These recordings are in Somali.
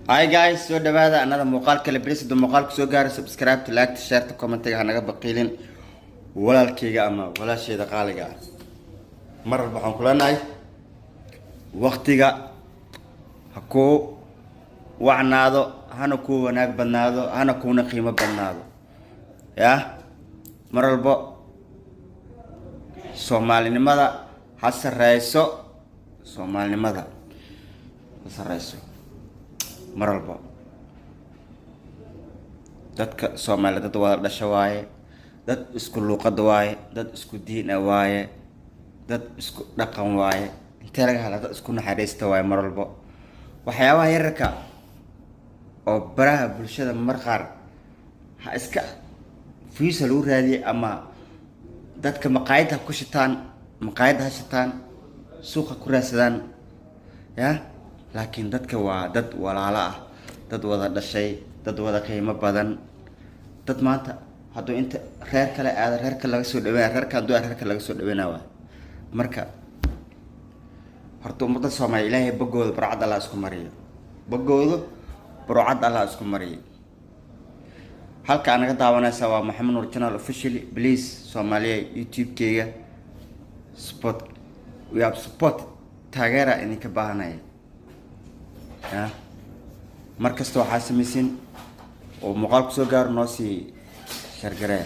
Hi guys, soo dhawaada anada muuqaal kale. Please, hadduu muuqaalku soo gaaro, subscribe, like, share, commentiga hanaga baqiilin. Walaalkayga ama walaasheeda qaaliga ah, mar walba waxaan kuleenahay waqtiga ha kuu wacnaado, hana kuu wanaag badnaado, hana kuuna qiimo badnaado. Yah, mar walbo Soomaalinimada ha sareyso, Soomaalinimada ha sareyso. Mar walbo dadka Soomaaliya dad wada dhasho waaye, dad isku luuqad waaye, dad isku diin ah waaye, dad isku dhaqan waaye. Intee laga hela? Dad isku naxariista waaye. Mar walbo waxyaabaha yararka oo baraha bulshada mar qaar ha iska views lagu raadiyay ama dadka maqaayadda ha ku shitaan, maqaayadda ha shitaan, suuqa ku raadsadaan ya. Laakiin dadka waa dad walaalo ah, dad wada dhashay, dad wada qiimo badan, dad maanta hadduu inta reer kale aado reerka laga soo dhaweynaya, reerka hadduu aado reerka laga soo dhaweynaya waay. Marka horta ummadda Soomaaliya Ilaahay bagooda burcad Allah isku mariyo, bagooda burcad Allah isku mariyo. Halka aa naga daawanaysa waa Maxamed Nuur Channel Officially. Please, Soomaaliya, YouTube-keyga support, we have support, taageera idinka baahanaya. Ya, mar kasta waxaa samaysin oo muuqaal kusoo gaaro, noo sii share garee,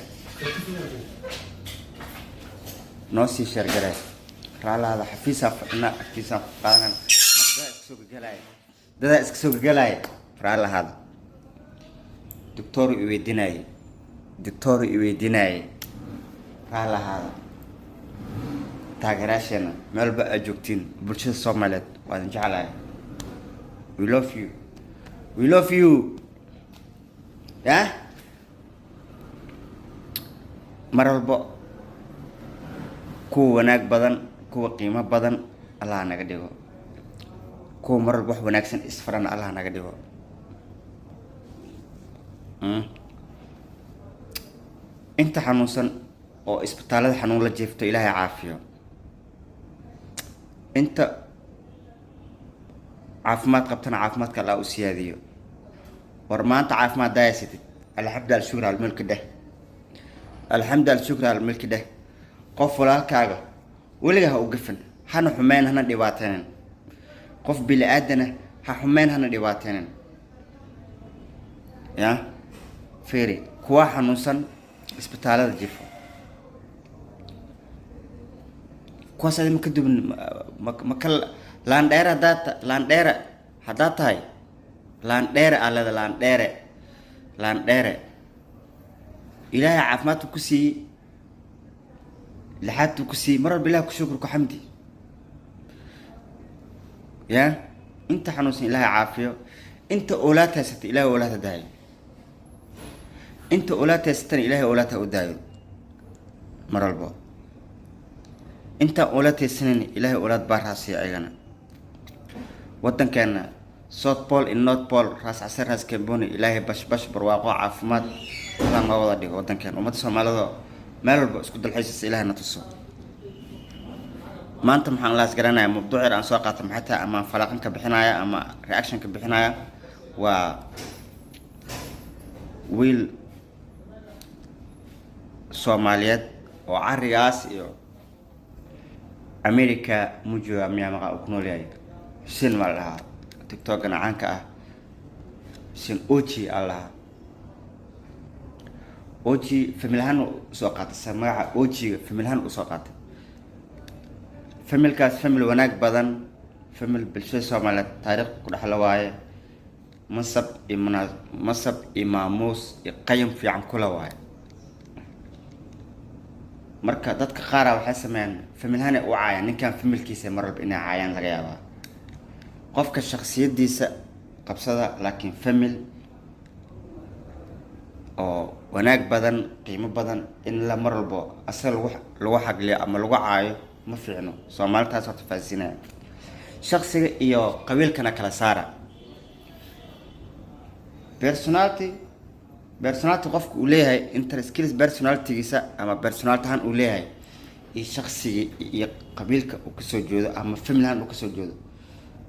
noo sii share garee. Raalaada, xafiisaa fadhina, xafiisaan qaadan, dadaa iska soo gagalaya, dadaa iska soo gagalaya. Raalahaada, doctor iweydiinaaye, doctor iweydiinaaye. Raalahaada. Taageerayaasheena meel walba aad joogtiin, bulshada Soomaaliyeed, waa idin jeclahay. We love you, we love you. Yah, mar walbo kuwa wanaag badan, kuwa qiimo badan Allah naga dhigo, kuwa mar walba wax wanaagsan isfarana Allah naga dhigo. Inta xanuunsan oo isbitaalada xanuun la jiifto, Ilaahay caafiyo. Inta caafimaad qabtana, caafimaadka Allah u siyaadiyo. War maanta caafimaad daayasatid, alxamdu alshukr almulki dheh, alxamdu alshukr almulki dheh. Qof walaalkaaga weliga ha u gafan, hana xumeyn, hana dhibaateynin. Qof bili aadana ha xumeyn, hana dhibaateynin. Ya feri, kuwa xanuunsan isbitaalada jifo, kuwaas adi ma ka dubin, maka laandheere haddaad laandheere haddaad tahay, laandheere aa leeda, laandheere, laandheere. Ilaahay caafimaadku ku siiyey, lixaadku ku siiyey, mar walba Ilaah ku shukr, ku xamdi. Ya, inta xanuunsan Ilaahay caafiyo. Inta oolaad haysata, Ilahay oolaad ha daayo. Inta oolaad haysatana, Ilaahay oolaad ha u daayo. Mar walbo intaan oolaad haysanin, Ilaahay oolaad baa raasiya ayagana. Waddankeena, South Pole in North Pole, Raas Casar, Raas Kamboni, Ilaahay bash bash, barwaaqo, caafimaad Allah noo wada dhigo waddankeena. Ummadda Soomaalida meel walba isku dalxiisasa, Ilahay na tuso. Maanta maxaan laas garanayaa? Mawduuc yar aan soo qaata maxay tahay ama falaqan ka bixinaya ama reaction ka bixinaya? Waa wiil Soomaaliyeed oo carigaas iyo America mujooga, miyaa maqa uu ku nool yahay. Xuseen maa la dhahaa, TikTokana caanka ah, Xuseen Oji aa la dhahaa. Oji family ahaan usoo qaatay, sa magaca Ojiga family ahaan usoo qaatay. Familkaas famil wanaag badan, famil bulshada Soomaaliyeed taariikh ku dhexla waaye, mansab iyo mansab iyo maamuus iyo qayam fiican kula waaye. Marka dadka qaara waxay sameeyaan familhaan u caayaan ninkan familkiisa, mar walba inay caayaan laga yaabaa. Qofka shaksiyadiisa qabsada, laakiin famil oo wanaag badan, qiimo badan, in la mar walbo asaga lagu xagliyo ama lagu caayo ma fiicno. Soomaalitaas horta fahansiinaya, shaksiga iyo qabiilkana kala saara. Personality qofka uu leeyahay, inter skills, personalitygiisa ama personality ahaan uu leeyahay, iyo shaksiga iyo qabiilka uu kasoo jeedo ama family ahaan uu kasoo jeedo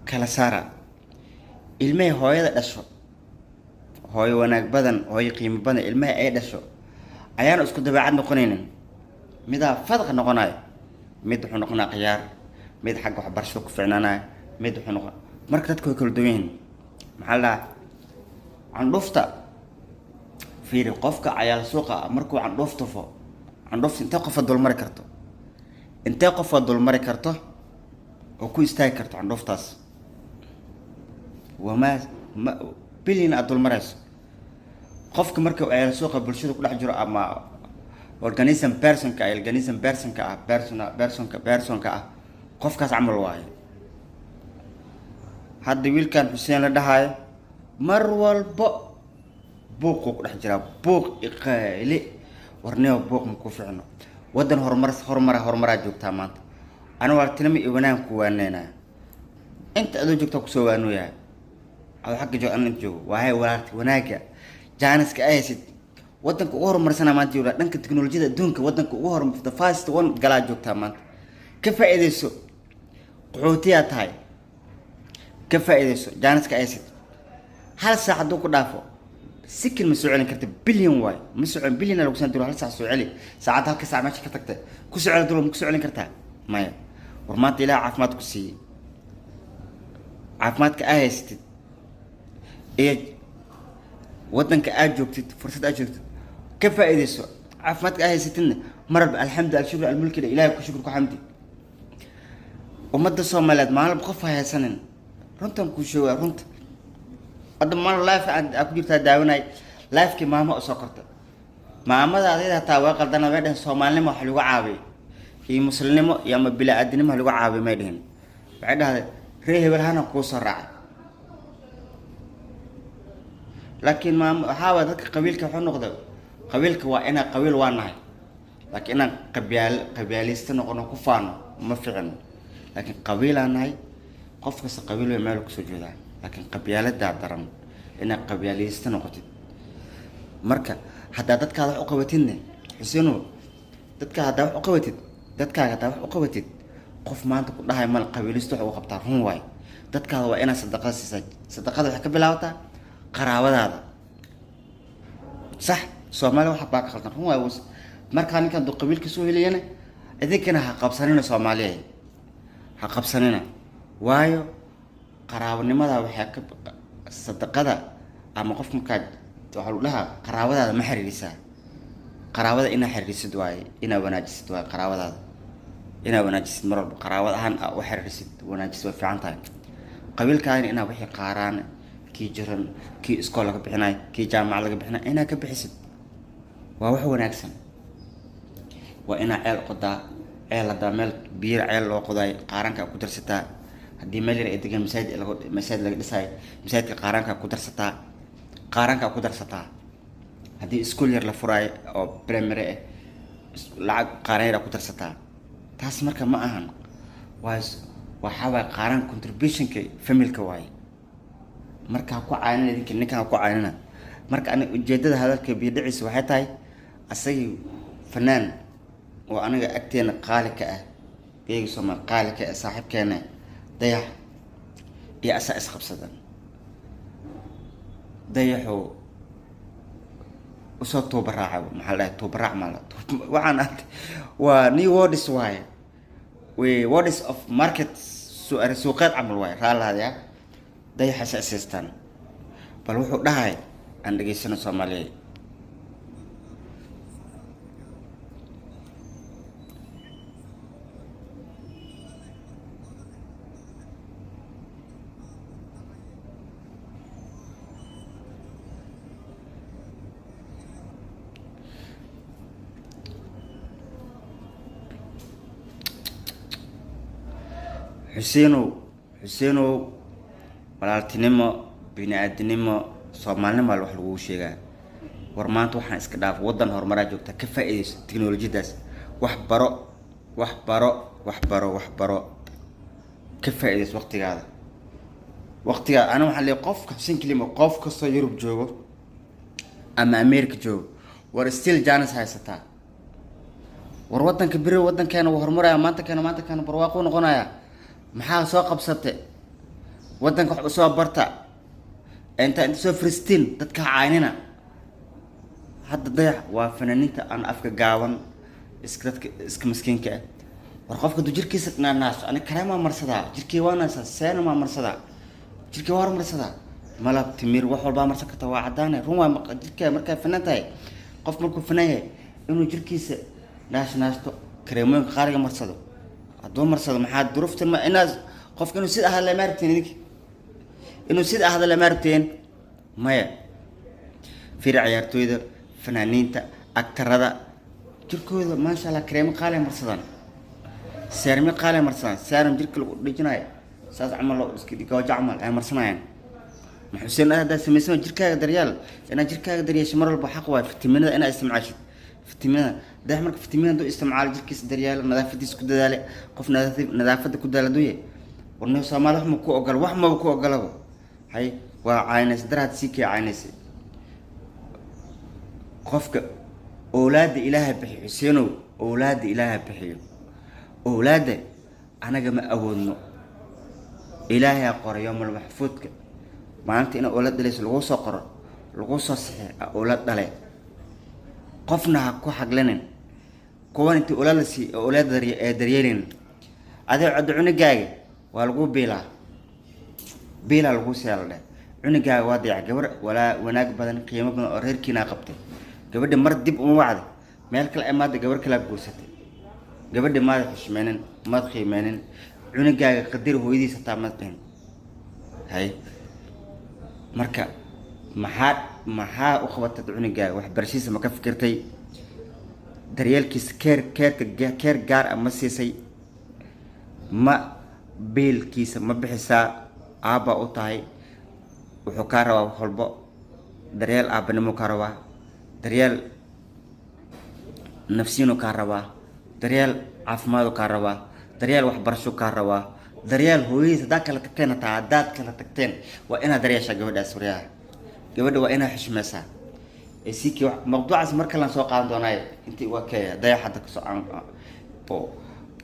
kala saara. Ilmahay hooyada dhasho, hooyo wanaag badan, hooyo qiimo badan, ilmaha ay dhasho ayaana isku dabeecad noqonaynin. Midaa fadaq noqonayo, mid wuxuu noqonaya khiyaar, mid xagga waxbarashada ku ficnaanayo, mid wuxuu noqon. Marka dadka way kala duwan yihiin. Maxaa la dhahaa? Candhuufta fiiri. Qofka cayaal suuqa ah markuu candhuuf tufo, candhuufta intee qofa dulmari karto? Intee qofa dulmari karto oo ku istaagi karto candhuuftaas? Wamaa ma billion aad dulmarayso. Qofka marka cayaal suuqa bulshada ku dhex jiro ama organism personka, organism personka ah, persona, personka, personka ah, qofkaas camal waayo. Hadda wiilkan Xuseen la dhahayo mar walbo buuquu ku dhex jiraa, buuq iqaali. Warneo, buuq ma ku ficno. Waddan horumar, horumara, horumaraa joogtaa maanta. Ana waartinimo iyo wanaan ku waaneynaa. Inta adoo joogtaa kusoo waanooyahay, adoo xagga joog, ana inta joogo waahay. Walaalti, wanaaga jaaniska ay haysid, waddanka ugu horumarsana maanta joogtaa, dhanka teknolojiyada adduunka waddanka ugu horum, the first one galaa joogtaa maanta. Ka faa'iidayso. Qaxootiyaa tahay, ka faa'iidayso jaaniska ay haysid. Hal saac hadduu ku dhaafo, sikin ma soo celin karta. Billion waay, ma soo celin. Billion lagu san diro. Hal saac soo celi, saacadda halka saac meesha ka tagtay ku soo celi duro, ma ku soo celin kartaa? Maya. War maanta Ilaah caafimaad ku siiyey, caafimaadka aa haysatid iyo waddanka aad joogtid, fursad aad joogtid, ka faa'iidayso. Caafimaadka aa haysatidna maralba alxamdu, alshukr, almulkida Ilahay ku shukr, ku xamdi. Ummadda Soomaaliyeed maalin qof ha haysanin. Runtan kuu sheegaa, runta. Hadda maalin live aa ku jirtaa daawanay, livekii maamo usoo kortay. Maamada adayda hataa waa qaldana. Way dhehen Soomaalinimo wax lagu caabiyo iyo muslimnimo iyo ama bilaa-aadinimo wax lagu caabiyo may dhihin. Waxay dhahday ree hebel hana kuu soo raacay. Laakiin maam waxaa waay, dadka qabiilka wuxuu noqday, qabiilka waa inaa qabiil waa nahay, laakiin inaan qabyaal qabyaalista noqono, ku faano ma ficino. Laakiin qabiilaa nahay, qof kasta qabiil way meel kusoo jeedaa, laakiin qabyaaladaa daran, inaad qabyaalista noqotid. Marka haddaa dadkaada wax u qabatidne, Xusenow, dadka haddaa wax u qabatid, dadkaaga haddaa wax u qabatid, qof maanta ku dhahay mal qabiilisto wax ugu qabtaa. Run waay. Dadkaada waa inaad sadaqada siisaa. Sadaqada waxay ka bilaabataa qaraabadaada. Sax, Soomaaliya waxa baa ka khaldan, run waay. Markaa ninkan duu qabiilka soo helayana, idinkana ha qabsanina. Soomaaliya ha qabsanina, waayo qaraabanimada waxay ka sadaqada ama qof markaa waxaa lagu dhahaa qaraabadaada ma xiriirisaa. Qaraabada inaa xiriirisid waaye, inaa wanaajisid waaye. Qaraabadaada inaa wanaajisid mar walba, qaraabad ahaan aa u xiriirisid, wanaajisid, way fiican tahay. Qabiilkaadina inaa wixii qaaraan, kii jiran, kii iskool laga bixinayo, kii jaamacad laga bixinayo, inaa ka bixisid waa wax wanaagsan. Waa inaa ceel qodaa. Ceel haddaa meel biyo ceel loo qodaay, qaaranka ku darsataa. Haddii meel yar ay degan masaajid laga, masaajid laga dhisaayo, masaajidka qaaranka ku darsataa, qaaranka ku darsataa. Haddii iskuul yar la furaayo oo primary ah, lacag qaaran yar ku darsataa. Taas marka ma ahan, waa waxaa waaye qaaran contributionka familka waaye. Marka ha ku caanina idinka, ninkan ha ku caanina. Marka aniga ujeedada hadalka biyo dhiciisa waxay tahay, asagii fanaan oo aniga agteena qaali ka ah, geega Soomaal qaali ka ah, saaxiibkeena Dayax iyo asaa isqabsadan. Dayaxu usoo tuuba raacay. Maxaa la dhahay? Tuuba raac maa la waxaan waa new words waaye, we words of market, suuqeed camal waaye. Raalaadaya dayaxasa isiistaan. Bal wuxuu dhahay aan dhegeysano, Soomaaliya. Xuseenow, Xuseenow, walaaltinimo, bini-aadinimo, Soomaalinimo wax lagugu sheegaa. War maanta waxaan iska dhaaf. Waddan horumaraa joogta, ka faa'iidayso tiknolojiyadaas. Wax baro, wax baro, wax baro, wax baro, ka faa'iidayso waqtigaada, waqtigaada. Ana waxaan leeyahay qofka Xuseen kelima, qof kastoo Yurub joogo ama America joogo, war still chance haysataa. War waddanka beri waddankeena wuu horumaraya. Maanta keena, maanta keena barwaaquu noqonaya. Maxaa soo qabsate? Waddanka wax usoo barta. Intaa inta soo fariistiin dadka ha caynina. Hadda Dayax waa fanaaniinta aan afka gaaban, iska dadka iska miskiinka ah. War qofka hadduu jirkiisa naaso, ani kareemaa marsadaa, jirkii waa naasaa, seena maa marsadaa, jirkii waa marsadaa, malab, timir, wax walbaa marsan karta, waa caddaane. Run waa jirka markaa fanaan tahay, qof markuu fanaan yahay inuu jirkiisa naas naasto, kareemooyinka qaaliga marsado hadduu marsado, maxaa duruuftan? Ma inaas qofka inuu sida ahadle ma rabteen idinka? Inuu sida ahadle ma rabteen? Maya. Fiir, ciyaartooyda, fanaaniinta, actorada, jirkooda maasha Allah kareemo qaali marsadaan, seermi qaali marsadaan, serum jirka lagu dhijinayo saas camal loo iska goojo camal ay marsanayaan. Ma Xuseen, haddaa samaysan jirkaaga daryaal, inaad jirkaaga daryeesho mar walba xaq waay. Fitaminada inaad isticmaashid, fitaminada Dayax marka fitaminada hadduu isticmaalo, jirkiisa daryaalo, nadaafadiisa ku dadaale, qof nadaafadda ku dadaala hadduu yahay. Warne Soomaali wax ma ku ogola, wax maba ku ogolaba. Hay, waa caynaysa daraad, sii kee caynaysa qofka. Owlaadda Ilaaha bixiyo, Xuseenow, owlaadda Ilaaha bixiyo. Owlaadda anaga ma awoodno, Ilaahay qoray yoomal maxfuudka maalinta ina owlaad dhalayso, lagu soo qoro, lagu soo sixi owlaad dhale. Qofna ha ku xaglinin kuwan intii owlaad la siiy oo owlaad ee daryeelin. Adee coddo cunugaaga waa lagu biilaa, biilaa lagu siiyaa la dheh. Cunugaaga waa dayac gabar walaa wanaag badan, qiimo badan oo reerkiinaa qabtay. Gabadha mar dib uma wacday, meel kale imaada, gabar kalaa guursatay. Gabadha maad xushmeynin, maad qiimeynin. Cunugaaga qadar hooyadiis hataa maad dhihin. Hay, marka maxaa u qabatay cunugaaga? Waxbarashadiisa ma ka fikirtay? Daryeelkiisa, care careka care gaar ah ma siisay? Ma biilkiisa ma bixisaa? Aabbaa u tahay, wuxuu kaa rabaa wax walbo. Daryeel aabbanimuu kaa rabaa, daryeel nafsiinuu kaa rabaa, daryeel caafimaaduu kaa rabaa, daryeel waxbarashuu kaa rabaa, daryeel hooyadiis. Haddaad kala tagteen, hataa haddaad kala tagteen, waa inaad daryeeshaa gabadhaas. Waryaha, gabadha waa inaad xushmeysaa. Ee sikii mawduucaas mar kalean soo qaadan doonaaye. Intii waa keeya Dayax hadda kasoo oo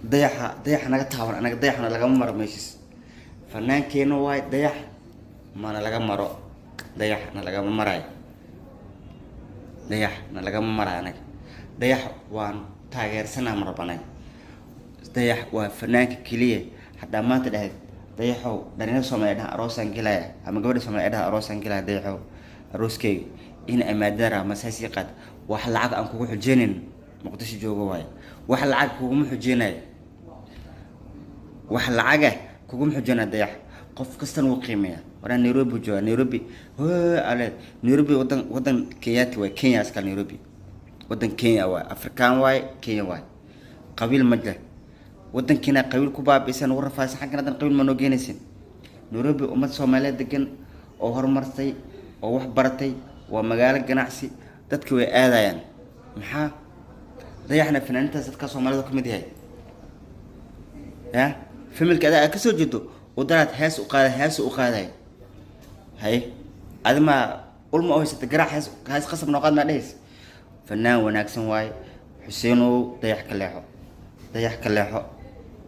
Dayaxa, Dayaxa naga taaban anaga. Dayaxna lagama maro meeshiis, fanaankeena waay. Dayax mana laga maro, Dayaxna lagama marayo, Dayaxna lagama marayo. Anaga Dayax waan taageersanaa mar walba. Anaga Dayax waa fanaanka keliya. Haddaa maanta dhahayd Dayaxow, dhalinyarada Soomaaliya dhaha aroosaan gelaya, ama gabadha Soomaaliya dhaha aroosaan gelaya, Dayaxow arooskeyga in amaadara masaasii qaad, wax lacag aan kugu xujeynin. Muqdisho joogo waaye, wax lacag kuguma xujeynayo, wax lacaga kuguma xujeynayo. Dayax qof kastana wuu qiimeeya. Waraa Nairobi jooga, Nairobi hoo ale, Nairobi wadan Kenyaati waay, Kenya iskale. Nairobi wadan Kenya waay, Afrikaan waaye, Kenya waay, qabiil ma jira. Wadankiina qabiil ku baabi'san, ugu rafaadsan, xaggan haddan qabiil ma noo geenaysin. Nairobi ummad Soomaaliyeed degan oo horumartay oo wax baratay, waa magaalo ganacsi, dadka way aadayaan. Maxaa Dayaxna fanaaniintaas dadka Soomaalida ka mid yahay ya familka adaa aad kasoo jeedo wadanaad hees u qaada, hees u qaaday. Hay, adi ma ulma oo haysata garaac, hees hees qasab noo qaad maa dhehays. Fanaan wanaagsan waaye. Xuseenow, Dayax ka leexo, Dayax ka leexo,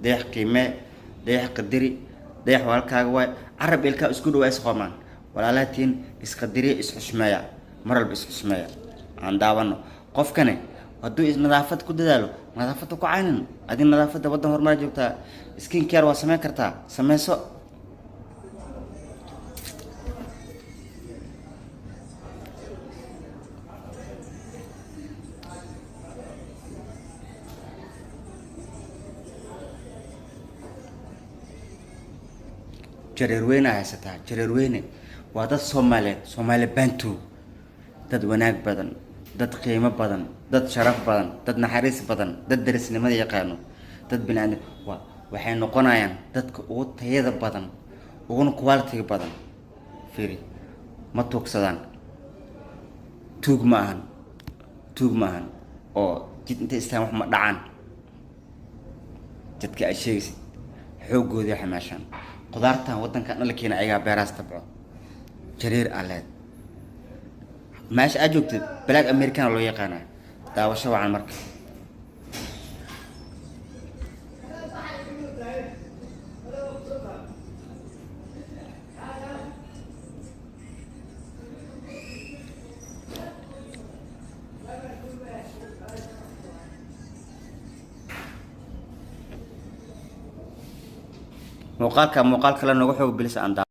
Dayax qiimee, Dayax qadari. Dayax walaalkaaga waay, carab ilkaa isku dhawaa, isqoomaan, walaalahatiin, isqadariya, isxushmeeya, mar walba isxushmeeya. Aan daawano qofkani hadduu nadaafad ku dadaalo, nadaafadda ku caynin. Adi nadaafadda waddan horumar joogtaa, skin care waa sameyn kartaa, sameyso. Jareerweyne haysataa. Jareerweyne waa dad Soomaaliyeed, Soomaali Bantu, dad wanaag badan, dad qiimo badan, dad sharaf badan, dad naxariis badan, dad darisnimada yaqaano, dad bini-aadam wa waxay noqonayaan dadka ugu tayada badan, uguna quality badan. Fiiri, ma tuugsadaan, tuug ma ahan, tuug ma ahan oo jid intay istaan wax ma dhacaan. Jidka ay sheegaysid xooggoodii waxay meeshaan qudaartan waddankan dhan la keena, ayagaa beerahaas tabco. Jareer aleed meesha aad joogtid Black Americana loo yaqaanaa. Daawasho wacan marka. Muuqaalka muuqaal kale nooga xoog bilisa aan.